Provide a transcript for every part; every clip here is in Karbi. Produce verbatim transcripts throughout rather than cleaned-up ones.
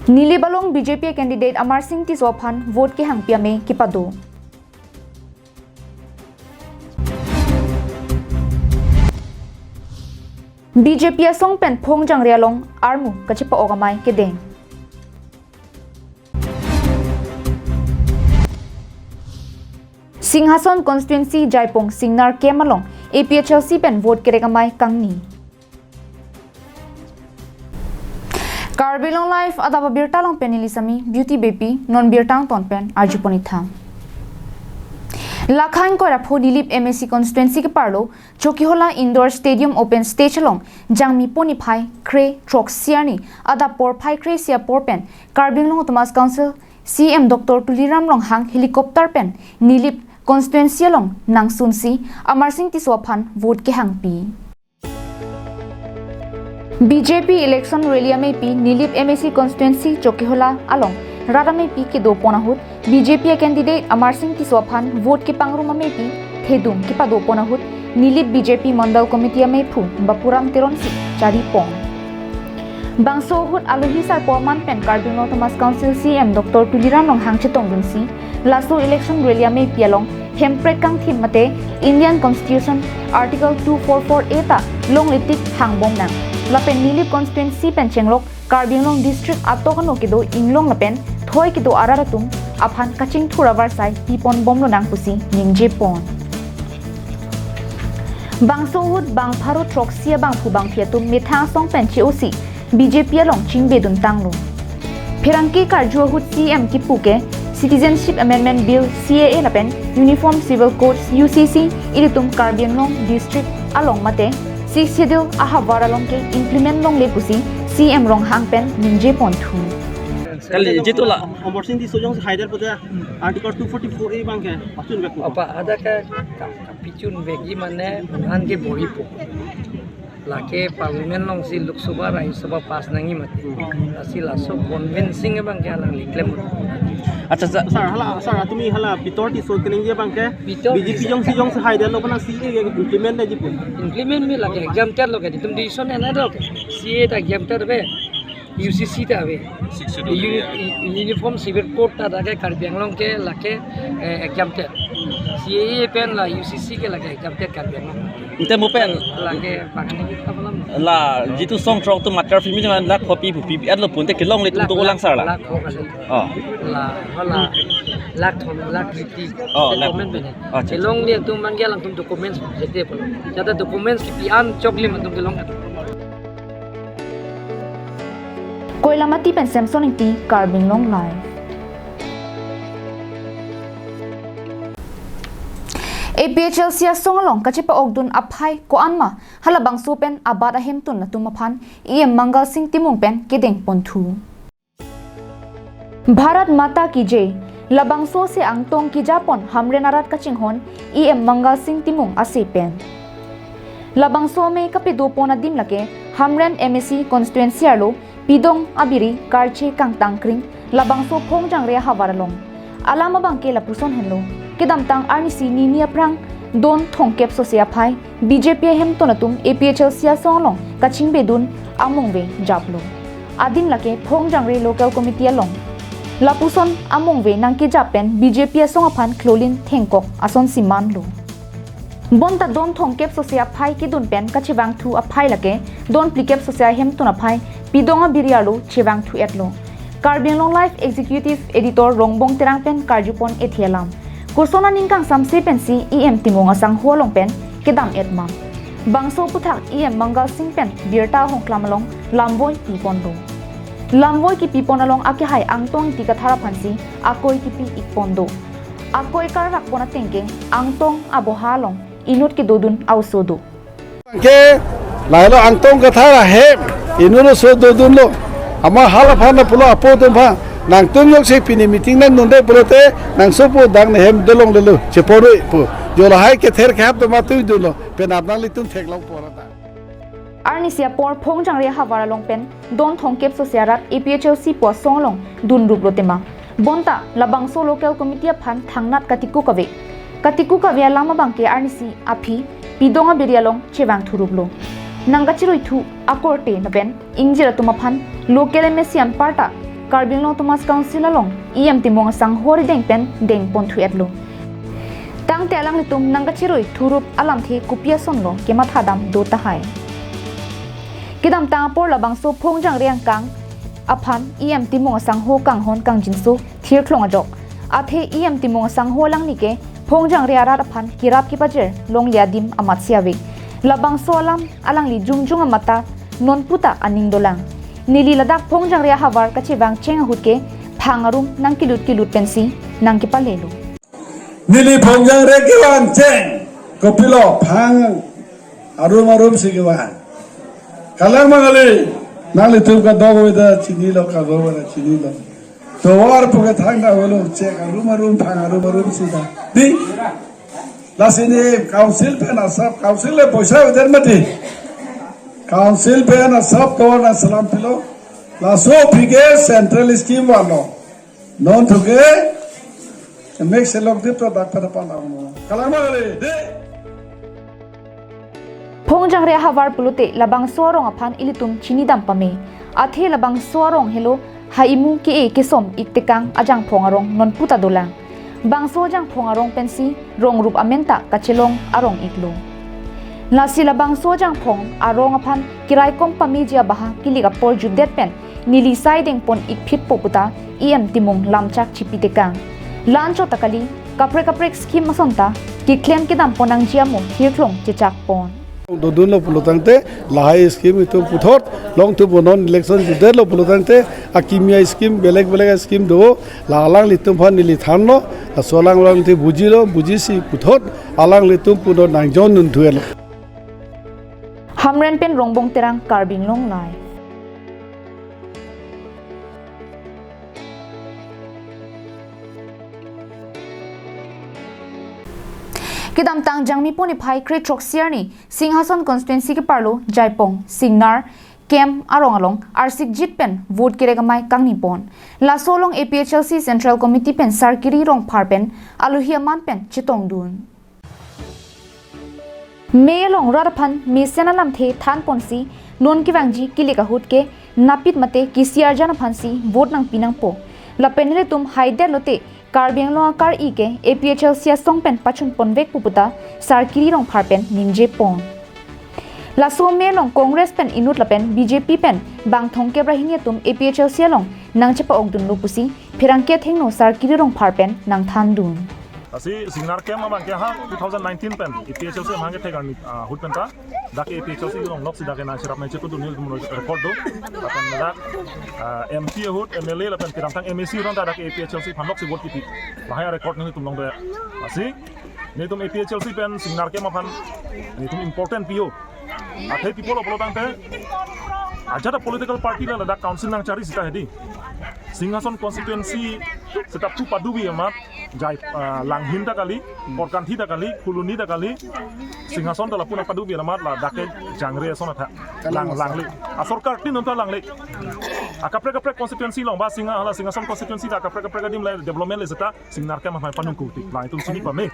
Nilip along B J P candidate Amarsing Tisso aphan vote kehangpi amei kepado. B J P asong pen Phongjangre along armu kachepa-ok amei kedeng. Singhason constituency Jaipong Singnar camp along A P H L C pen vote kerek amei kangni. Karbi Anglong Live adap abirta along pen neli Sami Beauty Beypi, non birta angton pen arjupon-ik tha. Lakhang koira pho Nilip M A C constituency keparlo Chokihola Indoor Stadium open stage along Jangmi pon niphai kre throksi arni adap porphai kre isi apor pen Karbi Anglong Autonomous Council C E M Doctor Tuliram Ronghang helicopter pen Nilip constituency along nangsunsi Amarsing Tisso aphan vote kehangpi. B J P election rally ameipi Nilip M A C constituency Chokihola along rat ameipi kedopon ahut B J P candidate Amarsing Tisso aphan vote kepangrum ameipi thedung kepadopon ahut Nilip B J P Mandal Committee ameiphu Bapuram Teronsi charipon. Bangso ahut alohi sarpo aman pen Karbi Anglong Autonomous Council C E M Doctor Tuliram Ronghang chetongdunsi laso election rally ameipi along Hemprek kangthim mate Indian Constitution Article two four four A ta longle tik hangbom nang. Lapen Nilip constituency pen chenglok Karbi Anglong district atok ano kedo inglong lapen thoi kedo arat atum aphan kachingthur avarsai piponbomlo nang pusi ningjepon. Bangso ahut bang pharo throksi abangphu bangphi atum methang asong pen che-osi B J P along chingbeduntanglo. Pherangke karju ahut C E M kipu ke Citizenship Amendment Bill C A A lapen Uniform Civil Codes U C C ilitum Karbi Anglong district along mate Sixth Schedule ahavar along ke implement longle pusi C E M Ronghang pen ningjeponthu. Kali jitu la. Amarsing Tisso jongsi haidet pute Article two forty-four A abang ke pachunvek. Apa ada ke ka-, kapichunvekji mane an ke boripo. Lake Parliament alongsi Lok Sabha, Rajya Sabha pass nangji mati. Lasi laso convincing abang ke alangli klem. Acha, acha. Sir, hala, sir, tumi hala Peter Tisso keningje abang ke Peter B J P jongsi jongsi haidetlo aphan C A A ke implement nangji pu. Implement me lake exam ter lo ke, itum decision ena lo ke. C A A ta exam ter ave, U C C ta ave. Sixth Schedule Uni-, ya. Uni-, Uniform Civil Code ta lake Karbi Anglong ke lake, eh, exam ter. C A A pen la U C C ke lake exam ter Karbi Anglong. Ante mo pen. Lake bang ani kita malam. La jitu song throk atum matter fimi man lakh kopi bu pi at lo pun te kelongle atum la, to la, ulang sar la. Lakh ko kali. Oh. La, hala, lakh thom, lakh fifty. Oh, lakh. Comment bene. Oh, acha, acha. Kelongle atum mangge alangtum documents jete polo. Jata documents kipi an choklim atum kelong. Koilamati pen Samson Ingti, Karbi Anglong Live. A P H L C asong along kachepa-okdun aphai ko-an ma halabangso pen abat ahemtun atum aphan E M Mangal Sing Timung pen kedengponthu. Bharat Mata Ki Jai, labangso si angtong kejapon Hamren arat kachinghon E M Mangal Sing Timung ase pen. Labangso amei kapedopon adim lake Hamren M A C constituency arlo pidong abiri karche kangtangkring labangso Phongjangre ahavar along. Alam abang ke lapuson henlo. Kedamtang arnisi nini aphrang don thomkep sose aphai B J P ahemtun atum A P H L C asong along kachingbedun amungve japlo. Adim lake Phongjangre local committee along. Lapuson amungve nangkejap pen B J P asong aphan klolin thengkok asonsi manlo. Bonta don thomkep sose aphai kedun pen kachevangthu aphai lake don phlikep sose ahemtun aphai pidong abiri arlo chevangthu-etlo. Karbi Anglong Live Executive Editor Rongbong Terang pen karjupon-ethe alam. Koson aning kangsamse pensi E M Timung asangho along pen kedam-et ma? Bangso aphuthak E M Mangal Sing pen birta ahongklam along lamvoi piponlo. Lamvoi kipipon along akehai Angtong Ingti Kathar aphansi akoi kipi-ikpon do. Akoi karvakpon ateng ke Angtong aboha along inut kedodun a-oso do. Ke lahelo Angtong Kathar ahem inut oso dodunlo. Amat hala aphan pulo apo atum aphan, nangtum jongsi pini meeting nangdunde pulote nangsopo dang ne hem dolonglelo, cheporoi pu. Jo lahai kether kehap atum atui dunlo. Penap nanglitum theklongpo ra ta. Arnisi apor Phongjangre ahavar along pen don thomkep sose arat A P H L C pu asong along dunruplo tema. Bonta labangso local committee aphan thangnat katikuk ave. Katikuk ave alam abang ke arnisi aphi pidong abiri along chevangthuruplo. Nangkachiruithu akorte lapen ingjir atum aphan local M A C anparta Karbi Anglong Autonomous Council along E M Timung asangho arideng pen dengpon thu-etlo. Tangte alanglitum nangkachirui thurup alamthe kopi asonlo kemathadam do tahai. Kedamtang apor labangso Phongjangre angkang aphan E M Timung asangho kanghon kangjinso thirklong ajok. Athe E M Timung asangho alangli ke Phongjangre arat aphan kerap kepajir longle adim amatsi ave. Labangso alam alangli jongjong amat ta nonputa aning dolang. Neli ladak Phongjangre ahavar kachevangcheng ahut ke phang arum nangkelut kelut pensi nangkepalelo. Neli Phongjangre kevangcheng kopilo phang arum arum si kevang. Kalang ma kali, nanglitum kadokave ta chinilo, kadokave ta chinilo. Tovar pu ke thangta avelo, chek arum arum, phang arum arum sita. Di? Lasi neli council pen asap, council le poisa uder mati. Council pen asap tovar nangselam pilo. Laso aphi ke central scheme vanlo. Non thu ke mek selok dip to dak pada pandang mo. Kalang ma kali, di? Phongjangre ahavar pulote labangso arong aphan ilitum chinidam pame. Athe labangso arong helo ha imu ke-e kesom iktekang ajangphong arong nonputa dolang. Bangso ajangphong arong pensi rong rup amen ta kachelong arong iklo. Lasi labangso ajangphong arong aphan keraikom pameji abaha kilik apor jutdet pen neli sai dengpon ikphitpo puta E M Timung lamchak chipitekang. La-anchot ta kali, kaprek kaprek scheme ason ta keklem kedampon nangji amo thirklong chechakpon. Dodunlo pulotangte, lahai scheme itum puthot, longthupo, non election jutdetlo pulotangte, akimi a-scheme belek belek a-scheme do, la alanglitum aphan neli thanlo, laso alang alanglitum bujilo, bujisi puthot, alanglitum puthot nangjon nun thu-etlo. Hamren pen Rongbong Terang, Karbi Anglong Live. Kedamtang Jangmipo niphai kre-throksi arni Singhason constituency keparlo Jaipong, Singnar, Kem arong along arsikjit pen vote kerek amei kangnipon. Laso along A P H L C Central Committee pen Sarkiri Rongphar pen alohi aman pen chetongdun. Mei along rat aphan mesen alamthe thanponsi non kevangji kilik ahut ke napit mate kisi arjan aphansi vote nangpi nangpo. Lapen ilitum haidetlote Karbi Anglong akar-i ke A P H L C asong pen pachunponvekpo puta Sarkiri Rongphar pen ningjepon. Laso mei along Congress pen inut lapen B J P pen bang thomkep ra hini atum A P H L C along nangchepa-okdunlo pusi pherangke athengno Sarkiri Rongphar pen nangthandun. Lasi Singnar Kem abang ke ha two thousand nineteen pen A P H L C abang ke thegar ni, ah, ahut pen ta dak A P H L C along lok si dak nangcherap nangchepudun nelitum record do. Lapen dak, ah, M P ahut, M L A lapen kedamtang M A C ahut ta dak A P H L C aphan lok si vote kipi. Lahai record nelitum longdet. Lasi nelitum A P H L C pen Singnar Kem aphan nelitum important pi-o. Athe pi pulo pulotangte ajat a-political party la ladak council nangchari sita hedi. Singhason constituency seta pu padubi amat, Jai, ah, Langhin ta kali, Korkanthi ta kali, Phuloni ta kali, Singhason ta lapu nangpadubi amat ladak ke Jangre ason athak. Lang, langle. Asor kartin nonta langle. Akaprek kaprek constituency along ba Singha, hala Singhason constituency ta akaprek kaprek adim le development le seta Singnar Kem aphan panung kuti. Latum chini pame.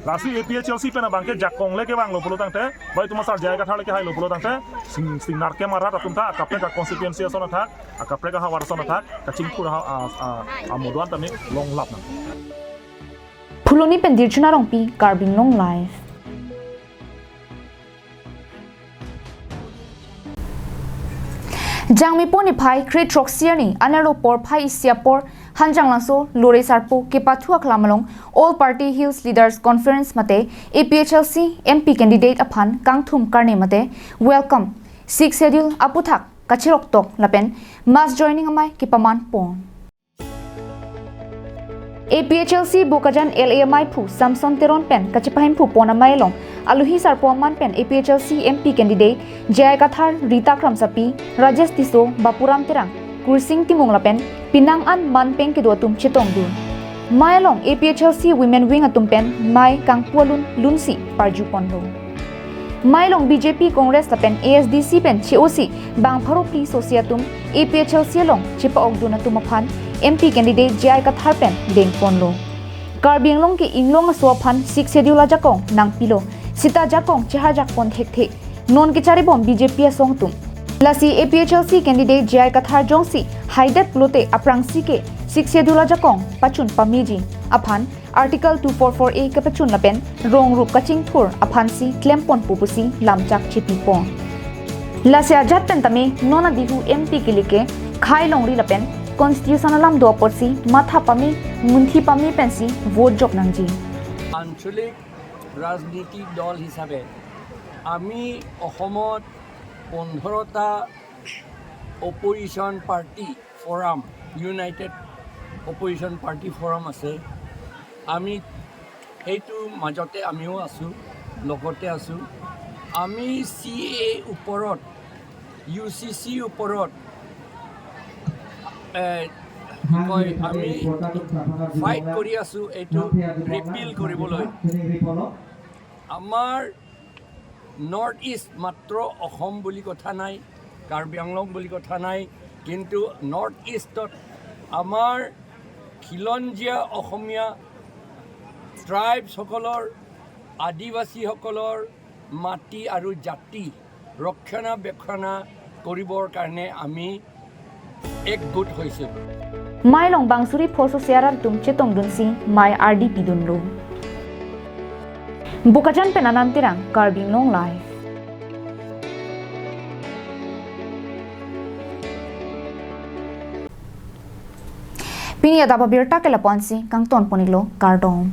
Lasi A P H L C pen abang ke jakong le kevanglo pulotangte, bai tuma sar J I Kathar le kehailo pulotangte, Sing, Singnar Kem arat atum ta akaprek a-constituency ason athak, akaprek ahavar ason athak, kachingthur ha, a, a, amodo-an tame longlap nang. Phuloni pen Dirchuna Rongpi, Karbi Anglong Live. Jangmipo niphai kre-throksi arni anerlo porphai isi apor Hanjanglangso Lore Sarpo kepathu aklam along All Party Hills Leaders Conference mate A P H L C M P candidate aphan kangthum karne mate welcome, Sixth Schedule aputhak kachiroktok lapen mass joining amei kepamanpon. A P H L C Bokajan L A amaiphu Samson Teron pen kachepahimphu pon amei along alohi sarpo aman pen A P H L C M P candidate J I Kathar, Rita Kramsapi, Rajesh Tisso, Bapuram Terang, Kursing Timung lapen penang an manpeng kedo atum chetongdun. Mei along A P H L C Women Wing atum pen mei kangpu alun lunsi parjuponlo. Mei along B J P, Congress lapen A S D C pen che-osi bang pharo phli sosi atum A P H L C along chepa-okdun atum aphan M P candidate J I Kathar pen dengponlo. Karbi Anglong ke inglong aso aphan Sixth Schedule ajakong nangpilo. Sita jakong cheharjakpon thekthe. Non kecharibom B J P asong atum. Lasi A P H L C candidate J I Kathar jongsi haidet pulote aphrangsi ke Sixth Schedule ajakong pachun pameji aphan Article two four four A kepachun lapen rong rup kachingthur aphansi klemponpo pusi lamchak chepipon. Lasi ajat pen tame non abihu M P kelike khai longri lapen Constitution alam do apotsi matha pame munthi pame pensi vote jok nangji. আঞ্চলিক ৰাজনীতিক দল হিচাপে আমি অসমত পোন্ধৰটা opposition party forum, United opposition party forum আছে। আমি সেইটো মাজতে আমিও আছোঁ, লগতে আছোঁ। আমি চি এ ওপৰত, ইউ চি চিৰ ওপৰত এ, কি কয়, আমি ফাইট কৰি আছোঁ এইটো ৰিপিল কৰিবলৈ। আমাৰ নৰ্থ ইষ্ট, মাত্ৰ অসম বুলি কথা নাই, কাৰ্বি আংলং বুলি কথা নাই, কিন্তু নৰ্থ ইষ্টত আমাৰ খিলঞ্জীয়া অসমীয়া ট্ৰাইবছসকলৰ, আদিবাসীসকলৰ মাটি আৰু জাতি ৰক্ষণাবেক্ষণা কৰিবৰ কাৰণে আমি একগোট হৈছোঁ। Mailong bangsuri phoso searar tum chetongdunsi mai ardi pidunlo. Bokajan pen Anand Terang, Karbi Anglong Live. Pini adap abirta ke lapu-ansi kangton pon-iklo, kardom.